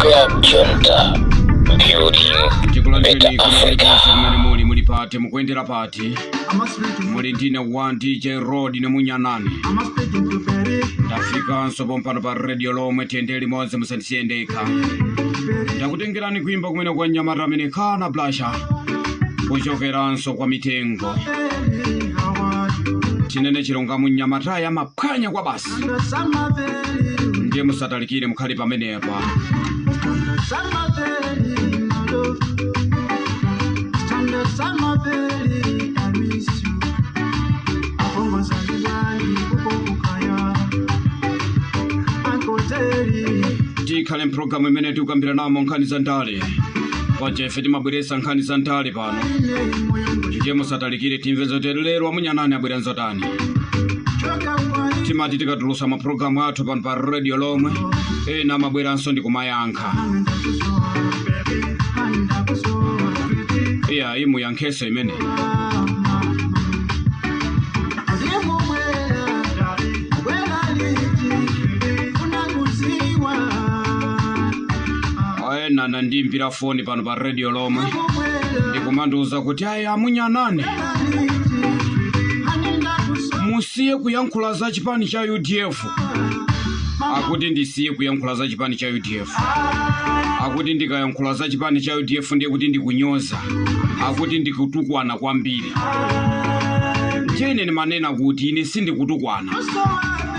Club Junta, building better Tikulandireni kuna Africa. kulikonse kumene muli, muli pati, mukuyendera pati? Muli ndine 1 DJ Rod nemunyanani. Ndafikanso pompano pa radio lomwe tiyende limodzi, musandisiye ndekha. Ndakutengerani kuimba kumene kwa mnyamata amene khana blasha kuchokeranso kwa mitengo. Tinene chilungamo, mnyamataya amaphwanya kwa basi, ndiye musatalikire, mukhale pamenepa. Tikhale mpulogalamu imene tikukambira namo nkhani za ndale. Paja ife timabweretsa nkhani za ndale pano, ndiye musatalikire, timve zoti lero amunyanani abwera nzotani. Timati tikatulusa mapulogalamu athu pano pa radio lomwe, ena amabweranso ndi kumayankha. Iya, imuyankheso imene. Ena nandiimbira foni pano pa radio lomwe ndikumandiuza kuti, "Ayi, amunyanane, musiye kuyankhula za chipani cha UDF." Akuti ndisiye kuyankhula za chipani cha UDF. Akuti ndikayankhula za chipani cha UDF ndiye kuti ndikunyoza, akuti ndikutukwana kwambiri. Ndiye ine ndimanena kuti ine sindikutukwana,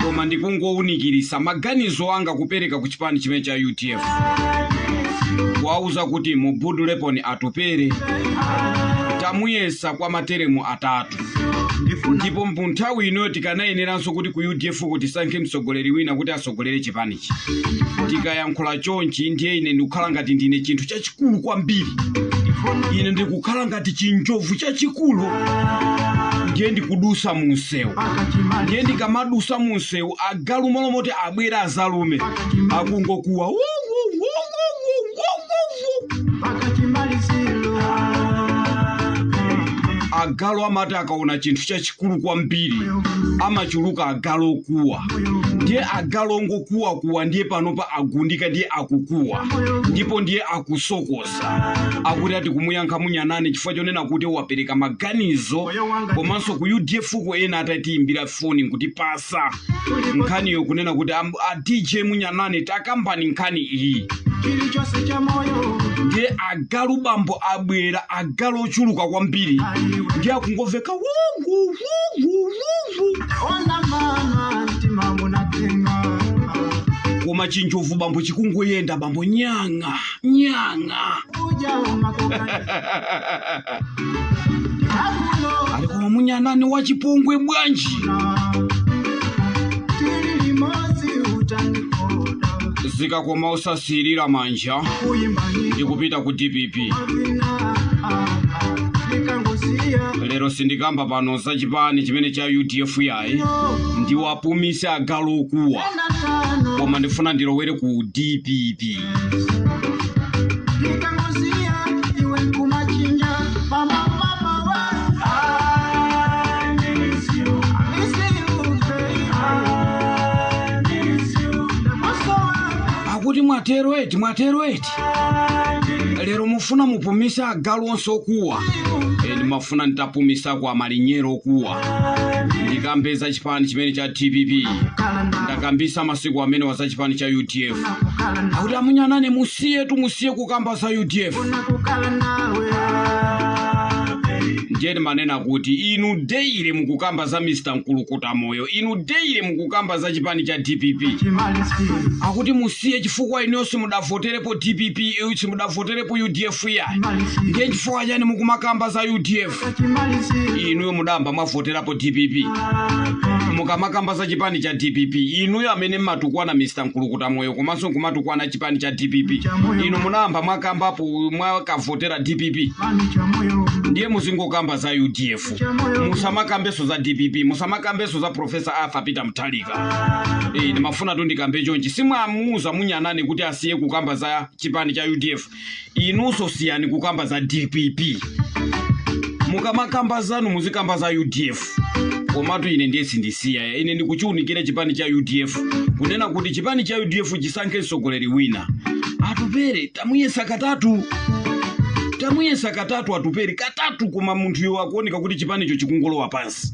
koma ndikungowunikirisa maganizo anga kupereka ku chipani chimene cha UDF, kuwauza kuti mubuduleponi Atupere, tamuyesa kwa materemu 3, ndipo mu nthawi inoyo tikanayeneranso kuti ku UDF kuti tisankhe mtsogoleri wina kuti asogolere chipanichi. Tikayankhula chonchi, ndiye ine ndikukhala ngati ndine chinthu chachikulu kwambiri, ine ndikukhala ngati chinjovu chachikulu, ndiye ndikudusa mu msewu. Ndiye ndikamadusa mu msewu, agalu molomoti abwera azalume, akungokuwa, "Wu, wu, wu, wu, wu, wu, wu." Agalu amati akaona chinthu chachikulu kwambiri amachuluka agalu okuwa. Ndiye agalu ongokuwakuwa, ndiye panopa agundika, ndiye akukuwa ndipo ndiye akusokosa. Akuti ati kumuyankha munyanani chifukwa chonena kuti wapereka maganizo, komanso ku UDF ko ena atatiyimbira foni nkutipasa nkhaniyo kunena kuti, "A DJ Munyanani, takambani nkhani iyi." Ndiye agalu bambo abwera, agalu ochuluka kwambiri, ndiye akungomveka wuwu wuwu wuwu. Koma chinjovu bambo chikungoyenda bambo, nyang'a nyang'a. Ali koma munyanani wachipongwe bwanji? Zikakoma usasirira manja ndikupita ku DPP. Lero sindikamba pano za chipani chimene cha UDF yayi, ndiwapumise agalu okuwa, koma ndifuna ndilowere ku DPP. Ndikangosiya iwe nkumachinja mama mama wa I miss you, I miss you baby, I miss you. Akuti mwatero eti, mwatero eti, lero mufuna mupumise agalu onse okuwa? Ndimafuna nditapumisako amalinyero okuwa, ndikambeza chipani chimene cha DPP. Ndakambisa masiku amene wa za chipani cha UDF. Akuti amunyanane musiye tu, musiye kukamba za UDF. Ndiye ndimanena kuti inu daily mukukamba za Mr Mkulukuta Moyo, inu daily mukukamba za chipani cha DPP. Akuti musiye chifukwa inuyo simudavoterepo DPP, simudavoterepo UDF yayi, ndiye chifukwa chani mukumakamba za UDF? Inuyo mudamba mwavoterapo DPP? Mukamakamba za chipani cha DPP, inuyo amene mmatukwana Mr Mkulukuta Moyo komanso nkumatukwana chipani cha DPP, inu munayamba mwakambapo mwakavotera DPP? Ndiye muzingokamba za UDF, musamakambenso za DPP, musamakambenso za Professor Arthur Peter Mutharika. Ndimafuna tu ndikambe chonchi. Simwamuuza munyanani kuti asiye kukamba za chipani cha UDF, inunso siyani kukamba za DPP. Mukamakamba zanu muzikamba za UDF. Komatu ine ndiye sindisiya, ine ndikuchiunikira chipani cha UDF kunena kuti chipani cha UDF chisankhe mtsogoleri wina. Atupere tamuyesa katatu, tamuyesa katatu Atupere katatu, koma munthuyo akuoneka kuti chipanicho chikungolowa pansi.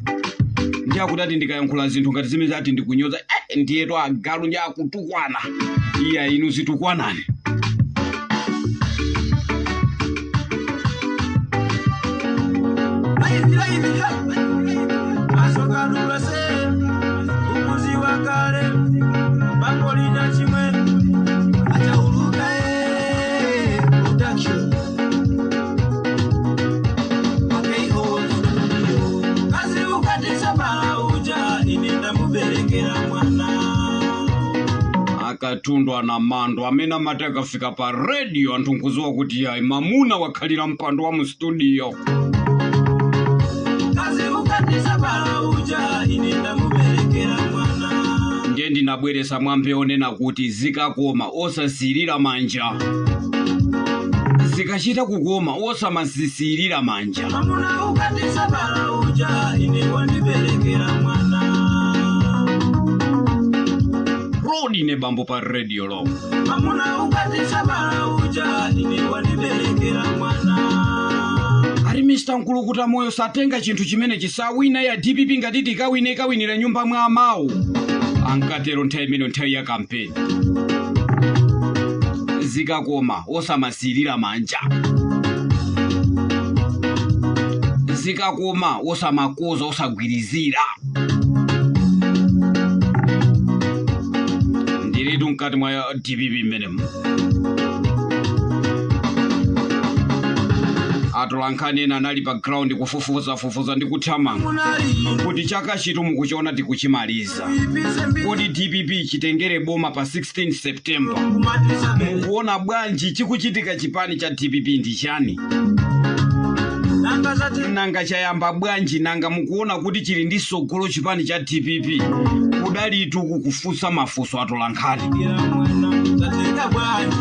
Ndi akuti ati ndikayankhula zinthu ngati zimene ati ndikunyoza, ndiyetu agalu ndi akutukwana. Iya, inu zitukwanani. Asokalulwase umuzi wa kale bangolina chimwe achauluka production AKO studio kazi ukatisa bala uja ine ndamuberekera mwana. Akatundu ana mando amene amati akafika pa radio anthu nkuziwa kuti yayi, mamuna wakhalira mpando wa mu studio. Kazi ukatisa bala uja ine ndamuberekera mwana. Ndiye ndinabweresa mwambi onena kuti zikakoma osasirira manja, zikachita kukoma osamasisirira manja. Mamuna ukatisa bala uja ine wandiberekera mwana. Rodi ne bambo pa radio lo. Mamuna ukatisa bala uja ine wandiberekera mwana. Ari Mr Nkulukuta Moyo satenga chinthu chimene chisawina ya DPP, ngati tikawine ikawinira nyumba mwa amawu, ankatero nthawi imene, nthawi ya kampeni. Zikakoma osamasirira manja, zikakoma osamakoza, osagwirizira. Ndiritu mkati mwa DPP mmenemu. Atolankhani ena anali pa ground kufufuzafufuza ndi kuthamanga munali kuti chaka chito mukuchiona tikuchimaliza. Ipise mbili. Kodi DPP chitengere boma pa 16 September, kumatisa bele. Mukuona bwanji chikuchitika chipani cha DPP ndi chani? Nanga zati. Nanga chayamba bwanji? Nanga mukuona kuti chili ndi sogolo chipani cha DPP? Kudalitu kukufunsa mafunso atolankhani. Gira mwana zateka bwanji?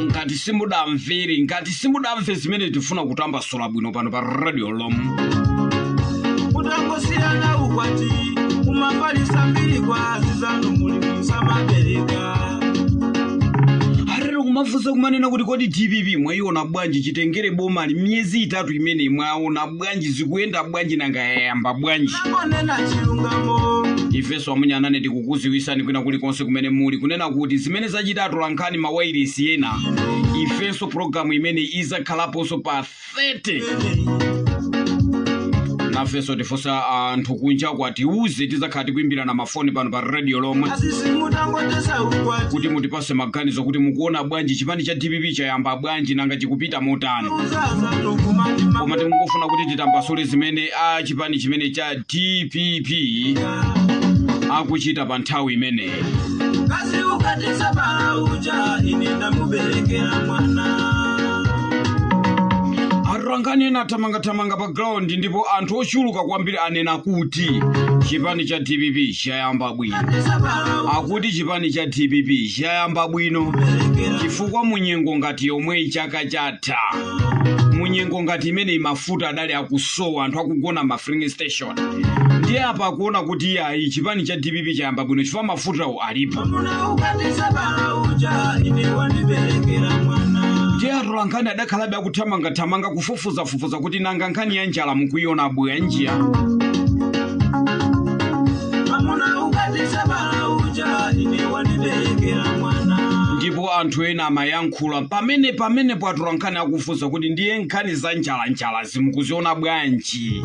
Ngati simudamvere, ngati simudamve zimene tifuna kutambasula bwino pano pa radio lom. Kutangosiyana ukwati kumafalisa mbiri kwa zizanu muli musamabereka. Arero kumafunsa kumanena kuti kodi DPP mwayiona bwanji chitengere bomali miyezi 3 imene, mwaona bwanji zikuyenda bwanji, nanga yayamba bwanji? Nangonena chilungamo. Ifenso amunyanane tikukuziwisani kwina kulikonse kumene muli kunena kuti zimene zachita atolankhani mawairesi ena, ifenso programu imene izakhalaponso pa 30, nafenso tifunsa anthu kunja kwatiuze, tizakhala tikuimbirana mafoni pano pa radio lomwe asisi mutangotesa ukwati kuti mutipase maganizo kuti mukuona bwanji chipani cha DPP chayamba bwanji, nanga chikupita motani. Uzazanu kumati. Koma tikungofuna kuti titambasule zimene a chipani chimene cha DPP akuchita pa nthawi imeneyi. Kazi ukatisa bala uja ine ndamuberekera mwana. Atolankhani ena athamangathamanga pa ground ndipo anthu ochuluka kwambiri anena kuti chipani cha DPP chayamba bwino. Katisa bala Akuti chipani cha DPP chayamba bwino uberekera chifukwa munyengo ngati yomweyi chaka chatha, munyengo ngati imeneyi, mafuta adali akusowa, anthu akugona ma filling station. Ndiye apa akuona kuti iyayi, chipani cha DPP chayamba bwino chifukwa mafutawo alipo. Mamuna ukatisa bala uja ine wandiberekera mwana. Ndiye atolankhani adakhalabe akuthamangathamanga kufufuzafufuza kuti nanga nkhani ya njala mukuiona bwanji? Mamuna ukatisa bala uja ine wandiberekera mwana. Ndipo anthu ena amayankhula pamene pamenepo atolankhani akufunsa kuti ndiye nkhani za njalanjala zimukuziona bwanji?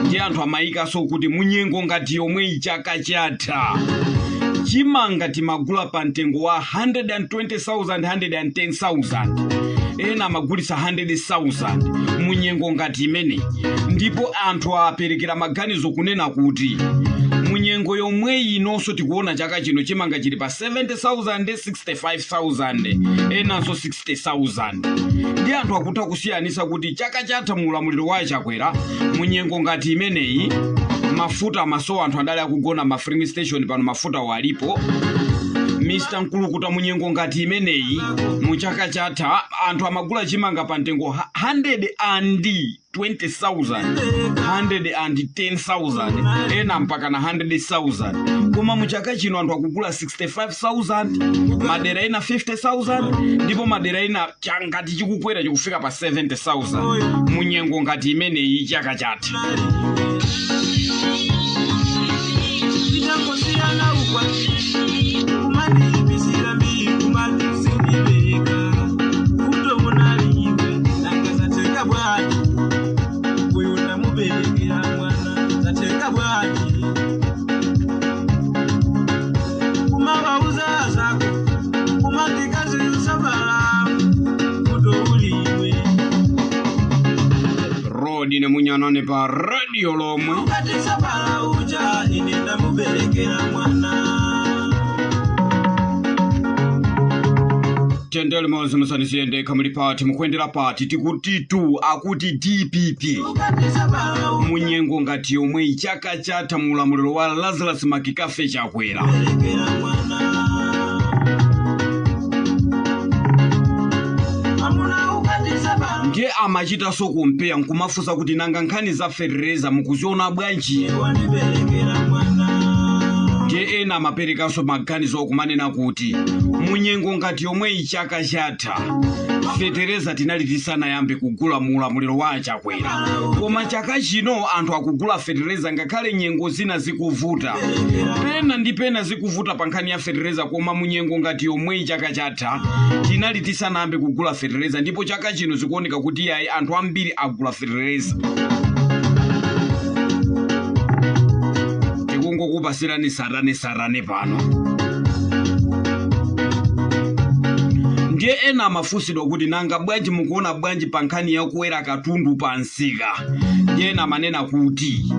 Ndiye anthu amayikanso kuti munyengo ngati yomwe chaka chatha chimanga timagula pa mtengo wa 120,000, 110,000, ena amagulitsa 100,000 munyengo ngati imene. Ndipo anthu aperekera maganizo kunena kuti munyengo yomwe inonso tikuona chaka chino chimanga chili pa 70,000, 65,000, enanso 60,000. Ndi anthu akutha kusiyanisa kuti chaka chatha mu ulamuliro wa Chakwera munyengo ngati imeneyi mafuta amasowa, anthu adali akugona ma filling station, pano mafuta walipo. Mr Mkulukuta, munyengo ngati imeneyi mu chaka chatha anthu amagula chimanga pa mtengo 120,000, 110,000, ena mpaka na 100,000, koma mu chaka chino anthu akugula 65,000, madera ena 50,000, ndipo madera ena changati chikukwera chikufika pa 70,000 munyengo ngati imeneyi chaka chatha. Titakosiyana ukwati, kumandilipisira mbiri, kumati sindibereka kuto munaliiwe. Nanga bwanji uyu namuberekera mwana? Zatenga bwanji kumabauza zako kumatikazi usabala kuto uliwe? Rodi nemunyanane pa radio lomwe. Kati sabala uja ine ndamuberekera mwana. Tendele mozi, musanisiye kamuli pati mukuendera pati tikutitu akuti DPP. Ukati sabala uja Munyengo ngati yomwe chaka chatha muulamuliro wa Lazarus Makikafe Chakwera, berekera mwana amuna ukati sabala ndiye amachitanso kumpeya nkumafunsa kuti nanga nkhani za fetereza mukuziona bwanji? Wandiberekera mwana. Ndiye ena amaperekanso maganizo okumanena kuti munyengo ngati yomwe chaka chatha fetereza tinali tisanayambe kugula muulamuliro wa Chakwera, koma chaka chino anthu akugula fetereza ngakhale nyengo zina zikuvuta, pena ndi pena zikuvuta pa nkhani ya fetereza, koma munyengo ngati yomweyi chaka chatha tinali tisanayambe kugula fetereza, ndipo chaka chino zikuoneka kuti yayi, anthu ambiri agula fetereza. Tikungokupasirani sarane sarane pano. Ndiye ena amafunsidwa kuti nanga bwanji, mukuona bwanji pa nkhani yakuwera katundu pa msika? Ndiye ena amanena kuti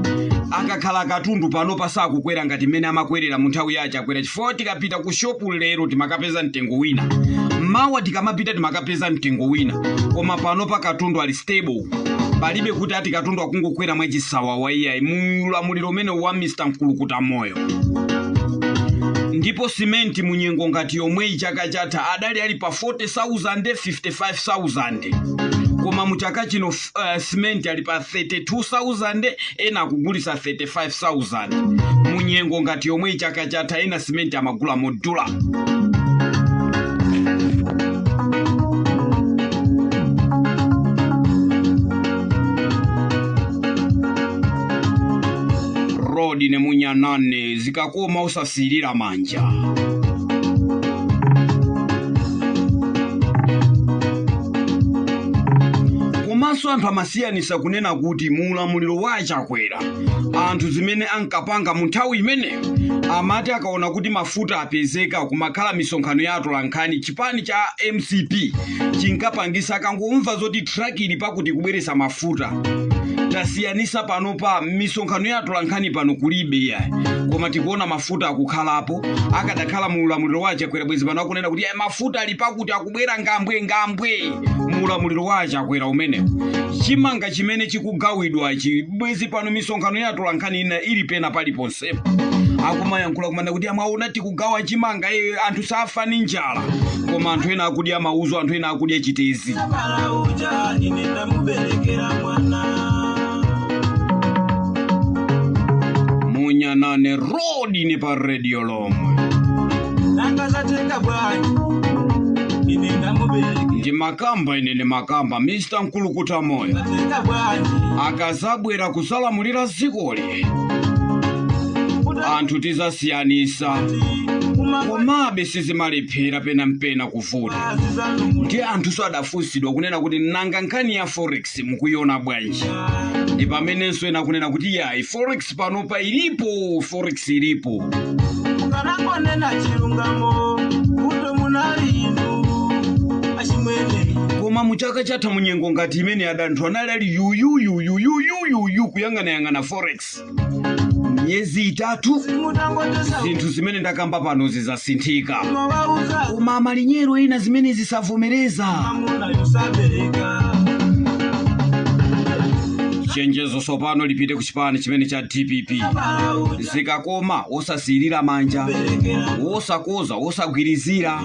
akakhala katundu pano pasakukwera ngati mmene amakwerera mu nthawi ya Chakwera, chifukwa tikapita ku shopu lero timakapeza mtengo wina, mawa tikamapita timakapeza mtengo wina, koma pano pa katundu ali stable, palibe kuti ati katundu akungokwera mwachisawawa iyayi mulamuliro umene wa Mr Mkulukuta Moyo. Ndipo simenti munyengo ngati yomweyi chaka chatha adali ali pa 40,000, 55,000, koma mu chaka chino simenti ali pa 32,000, ena akugulisa 35,000. Munyengo ngati yomweyi chaka chatha ena simenti amagula modula. Rodi nemunyanane, zikakoma usasilira manja. Komanso anthu amasiyanisa kunena kuti muulamuliro wa Chakwera anthu zimene ankapanga mu nthawi imeneyo, amati akaona kuti mafuta apezeka kumakhala misonkhano ya atolankhani. Chipani cha MCP chinkapangisa akangomva zoti truck ili pakuti kubweresa mafuta. Tasiyanisa pano pa misonkhano ya atolankhani pano kulibe ya, koma tikuona mafuta akukhalapo. Akadakhala mu ulamuliro wa Chakwera bwezi pano akunena kuti mafuta ali pakuti akubwera ngambwe ngambwe." Mu ulamuliro wa Chakwera umenewo chimanga chimene chikugawidwachi, bwezi pano misonkhano ya atolankhani ina ili pena paliponsepo akumayankhula kumana kuti amaona tikugawa chimanga, anthu safa ni njala, koma anthu ena akudya mauzo, anthu ena akudya chitezi. Sabala uja ine ndamuberekera mwana. Munyanane rodi ni pa redio lomwe. Nanga zatenga bwanji ine ndamuberekera? Ndi makamba, ine ndi makamba Mr Mkulukuta Moyo. Zatenga bwanji? Akazabwera kusalamulira dzikoli anthu tizasiyanisa, komabe sizimalephera pena mpena kuvuta. Ndi anthu adafunsidwa kunena kuti nanga nkhani ya forex mukuiona bwanji? Ndi pamenenso ena kunena kuti yayi, forex panopa ilipo, forex ilipo. Mukanangonena chilungamo kuto munali inu achimwene. Koma muchaka chatha munyengo ngati imene adanthu anali ali yuyuyuyuyuyuyu kuyang'anayang'ana forex miyezi 3. Simutangotesa. Zinthu zimene ndakamba pano zizasinthika. Mawauza. Koma amalinyero ena zimene zisavomereza. Amuna yusabereka. Chenjezo sopano lipite ku chipani chimene cha DPP. Zikakoma osasiyirira manja, osakoza, osagwirizira.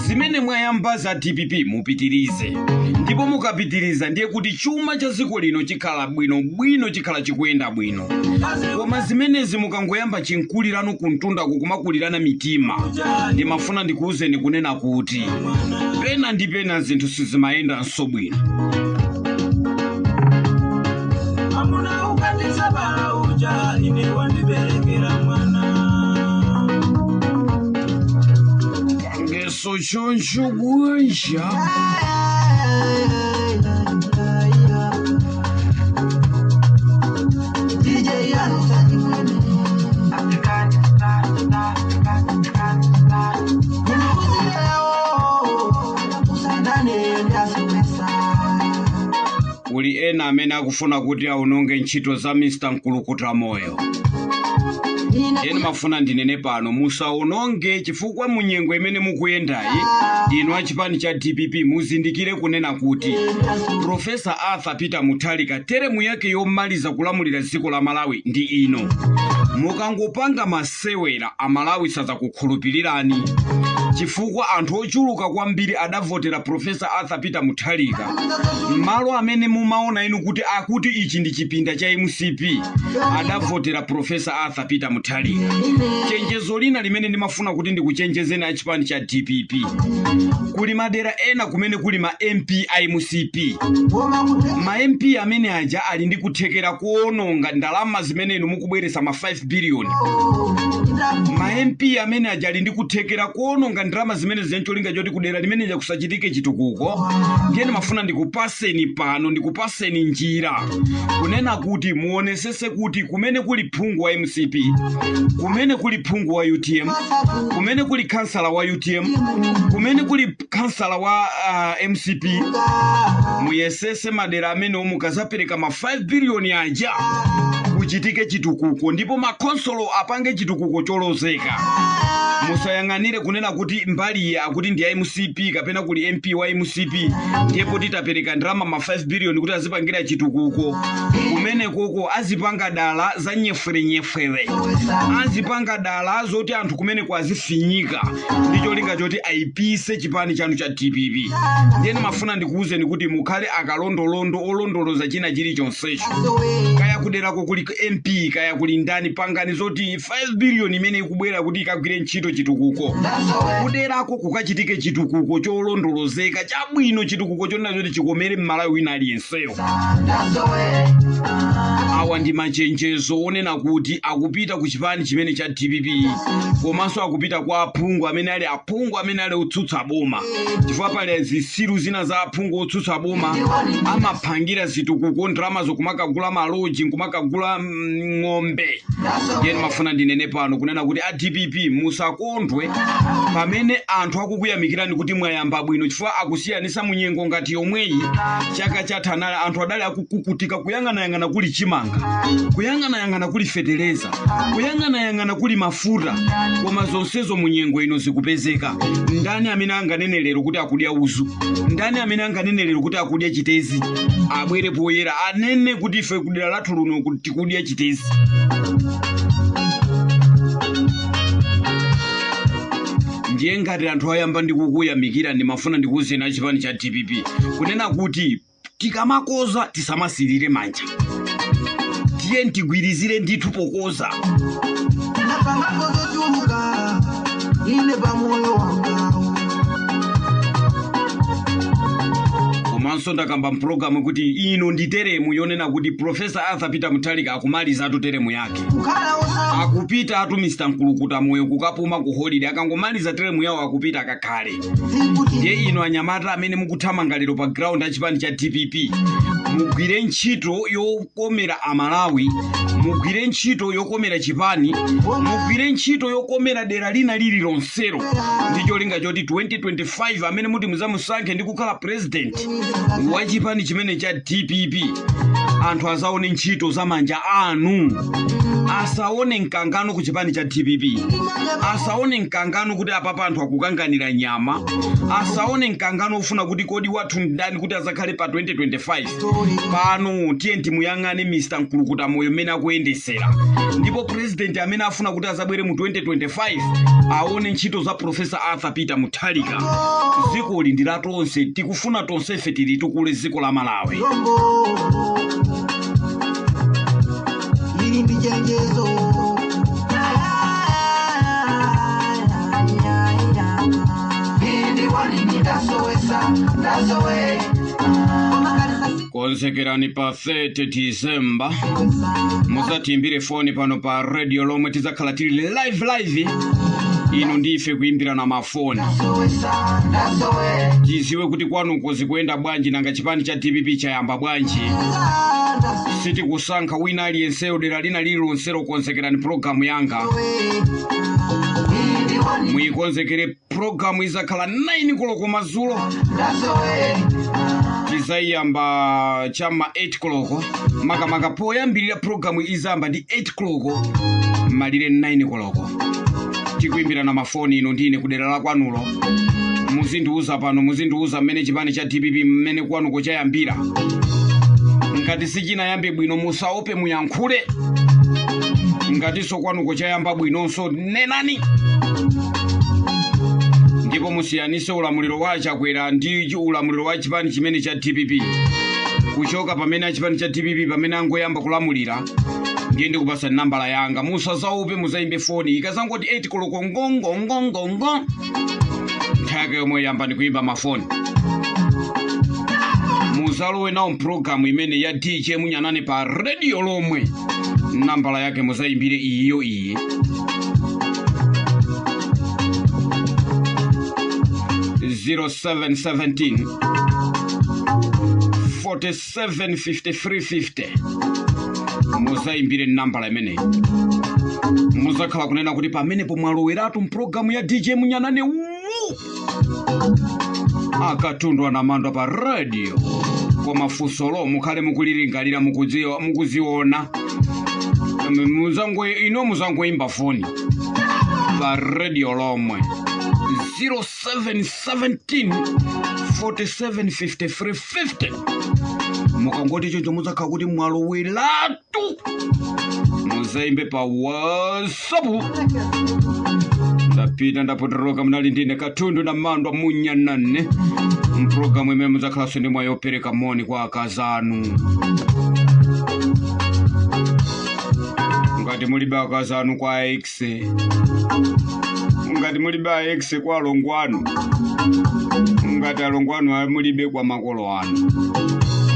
Zimene mwayamba za DPP mupitirize, ndipo mukapitiriza ndiye kuti chuma cha dziko lino chikhala bwinobwino, chikhala chikuyenda bwino. Koma zimenezi mukangoyamba chinkulirano kumtundaku, kumakulirana mitima, ndimafuna ndikuwuzeni kunena kuti pena ndi pena zinthu sizimayendanso bwino. Amuna ukandisabala uja ine wandiberekera mwana. Pangeso choncho bwanja. Kuli ena amene akufuna kuti aononge ntchito za Mr Mkulukuta Moyo. Ena mafuna ndinene pano, musaononge, chifukwa munyengo imene mukuyendayi inu achipani cha DPP muzindikire kunena kuti Professor Arthur Peter Mutharika teremu yake yomaliza kulamulira dziko la Malawi ndi ino. Mukangopanga masewera, Amalawi sadzakukhulupirirani, chifukwa anthu ochuluka kwambiri adavotera Professor Arthur Peter Mutharika. Malo amene mumaona inu kuti akuti ichi ndi chipinda cha MCP, adavotera Professor Arthur Peter Mutharika. Chenjezo lina limene ndimafuna kuti ndikuchenjezeni achipani cha DPP, kuli madera ena kumene kuli ma MP a MCP. Ma MP amene aja ali ndi kuthekera kuononga ndalama zimene inu mukubweresa, ma 5 billion. Ma MP amene aja ali ndi kuthekera kuononga ndalama zimene zija ncholinga choti kudera limene kusachitike chitukuko. Ndiye ndimafuna ndikupaseni pano, ndikupaseni njira kunena kuti muonesese kuti kumene kuli phungu wa MCP, kumene kuli phungu wa UTM, kumene kuli kansala wa UTM, kumene kuli kansala wa MCP, muyesese madera amene mukazapereka ma 5 billion aja kuchitike chitukuko, ndipo makonsolo apange chitukuko cholozeka. Musayang'anire kunena kuti mbali iyi akuti ndi ya MCP kapena kuli MP wa MCP, ndipo titapereka ndalama ma 5 billion kuti azipangira chitukuko kumene koko, azipanga dala za nyefwerenyefwere, azipanga dala zoti anthu kumeneko azifinyika ndi cholinga choti ayipise chipani chanu cha DPP. Ndiye ndimafuna ndikuwuzeni kuti mukhale akalondolondo olondoloza china chilichonsecho. Kaya kuderako kuli MP, kaya kuli ndani, pangani zoti 5 billion imene ikubwera kuti ikagwire ntchito chitukuko kuderako, kukachitike chitukuko cholondolozeka chabwino, chitukuko chonena choti chikomere Mmalawi wina aliyenseyo. Awa ndi machenjezo onena kuti akupita ku chipani chimene cha DPP, komanso akupita kwa aphungu amene ali aphungu amene ali otsutsa boma, chifukwa pali zisilu zina za aphungu otsutsa boma, amaphangira zitukuko ndalamazo kumakagula maloji, nkumakagula ng'ombe. Ndiye ndimafuna ndinene pano kunena kuti a DPP musakondwe pamene anthu akukuyamikirani kuti mwayamba bwino, chifukwa akusiyanisa munyengo ngati yomweyi chaka chatha anali anthu adali akukukutika kuyang'anayang'ana kuli chimanga, kuyang'anayang'ana kuli feteleza, kuyang'anayang'ana kuli mafuta, koma zonsezo munyengo ino zikupezeka. Ndani amene anganene lero kuti akudya uzu? Ndani amene anganene lero kuti akudya chitezi? Abwere poyera anene kuti ife kudera lathu luno kuti tikudya chitezi. Ndiye ngati anthu ayamba ndikukuyamikira, ndimafuna ndikuwuzeni achipani cha DPP kunena kuti tikamakoza tisamasirire manja, tiye tigwirizire ndithu pokoza. Napangapo zochuluka ine pamoyo wangawo. Komanso ndakamba mpulogalamu kuti ino ndi teremu yonena kuti Professor Arthur Peter Mutharika akumalizatu teremu yake. Kukhala usa Akupita atu Mr Mkulukuta Moyo kukapuma ku holiday. Akangomaliza teremu yawo akupita akakhale. Zikuti Ndiye ino anyamata amene mukuthamanga lero pa ground achipani cha DPP, mugwire ntchito yokomera Amalawi, mugwire ntchito yokomera chipani, mugwire ntchito yokomera dera lina lililonselo, ndi cholinga choti 2025 amene muti muzamusankhe ndi kukhala president wa chipani chimene cha DPP, anthu azaone ntchito za manja anu. Asaone mkangano ku chipani cha DPP, asaone mkangano kuti apapa anthu akukanganira nyama, asaone mkangano ufuna kuti kodi wathu ndani kuti azakhale pa 2025 pano. Tiye timuyang'ane Mr Mkulukuta Moyo mmene akuyendesera, ndipo president amene afuna kuti azabwere mu 2025 aone ntchito za Professor Arthur Peter Mutharika. Dzikoli ndi la tonse, tikufuna tonsefe tili tukule dziko la Malawi. Rombo ili ndi chenjezo. Ndasowesa ndasowe. Konzekerani pa 30 December, musatiimbire foni pano pa radio lomwe tizakhala tili live live, inu ndife kuimbirana mafoni, tiziwe kuti kwanuko zikuyenda bwanji, nanga chipani cha DPP chayamba bwanji. Sitikusankha wina aliyenseyo, dera lina lililonselo. Konzekerani pulogalamu yanga, muyikonzekere pulogalamu izakhala 9 koloko madzulo, tizayiyamba chama 8 koloko makamaka. Poyambirira pulogalamu izamba ndi 8 koloko malire 9 koloko, tikuimbirana mafoni ino ndine kudera la kwanulo. Muzindiuza pano, muzindiuza mmene chipani cha DPP mmene kwanuko chayambira. Ngati sichinayambe bwino, musaope, muyankhule. Ngatinso kwanuko chayamba bwinonso, nenani. Ndipo musiyanise ulamuliro wa Chakwera ndi ulamuliro wa chipani chimene cha DPP, kuchoka pamene achipani cha DPP pamene angoyamba kulamulira. Ndiye ndikupasa nambala yanga, musazaope, muzayimbe foni ikazangoti 8 koloko ngongongongongo, nthaka yomwe yamba ndikuimba mafoni. Muzalowe nawo mpulogalamu imene ya DJ Munyanane pa radio lomwe. Nambala yake muzayimbire iyo iyi: 0717 47 53 50. Muzayimbire nambala imeneyi, muzakhala kunena kuti pamenepo mwaloweratu mpulogalamu ya DJ Munyanane wu akatundu anamandwa pa radio. Koma funsolo mukhale mukulilingalira, mukuziona ino muzangoimba foni pa radio lomwe 0717 47 53 50. Mukangoti choncho, muzakhala kuti mwaloweratu. Muzayimbe pa WhatsApp. Ndapita, ndapotoloka. Munali ndine Katundu na Mandwa Munyanane mpulogalamu imene mudzakhalanso ndi mwayi yopereka moni kwa akazanu. Ngati mulibe akazanu, kwa ex. Ngati mulibe a ex, kwa alongo anu. Ngati alongo anu mulibe, kwa makolo anu.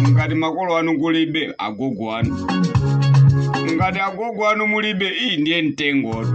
Ngati makolo anu kulibe, agogo anu. Ngati agogo anu mulibe, iyi ndiye mtengo.